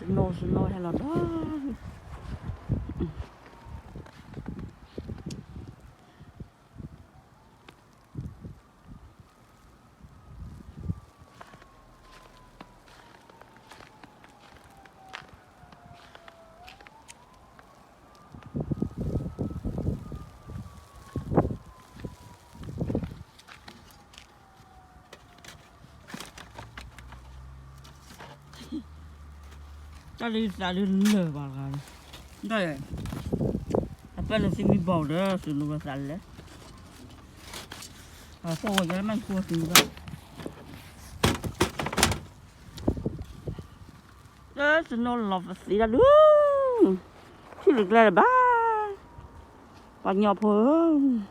နီၢ်စနီၢ်ဟဲလီၤဒီး တၢ်လၢသးလၢလၢၢ်ဘၣ်တဂၤန့ၣ်, အပၢ်န့ၣ်သံမံဘီၣ်ဒီး စနိဝဲသးလဲၣ်, အဃိဝဲယဲမ့ၢ်ဃိသံဘၣ်, လၢစနိလီၤပသံတၢ်ဒုး, ထံၣ်လၢကျဲလၢၤဘၣ်, ပှၤကညီဖိဧၢ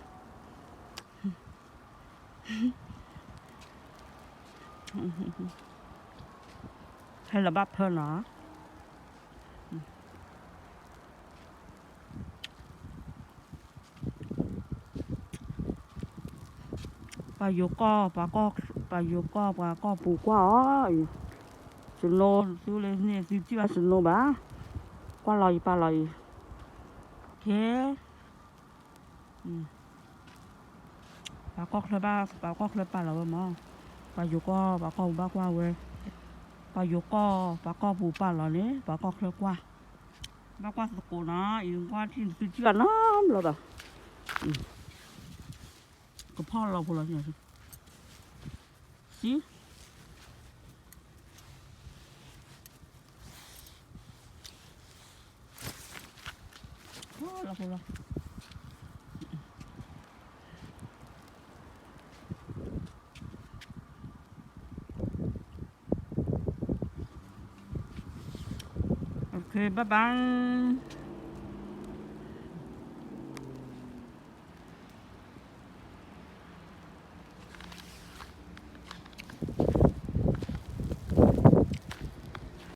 ဟဲလီၤဘၣ်ဖၢနီၤ, ပှၤယိၤကီၢ်, ပှၤယိၤကီၢ် ပှၤကီၢ်ပူၤကွၢ်အီၤ, စနိ သုလၢန့ၣ်သုထံၣ်ဘၣ်စနိဘၣ်, ကွၢ်လီၤအံၤပာ်လီၤအံၤ, ကဲ ပှၤကီၢ်ချၢဘၣ်, ပှၤကီၢ်ချၢပာ်လီၤဝဲမး, ပှၤယိၤကီၢ် ပှၤကီၢ်ပူၤဘၣ်ကွၢ်ဝဲ, ပှၤယိၤကီၢ် ပှၤကီၢ်ပူၤပာ်လီၤန့ၣ် ပှၤကီၢ်ချၢကွၢ်, ဘၣ်ကွၢ်သကိးနီၤ, အံၤကွၢ်ထံၣ်သုထံၣ်ဘၣ်နီတဘျီဘၣ်, ကဖီၣ်လီၤဖိလီၤ, စံ လီၤဖိလီၤ, ဘၣ်ဘၣ်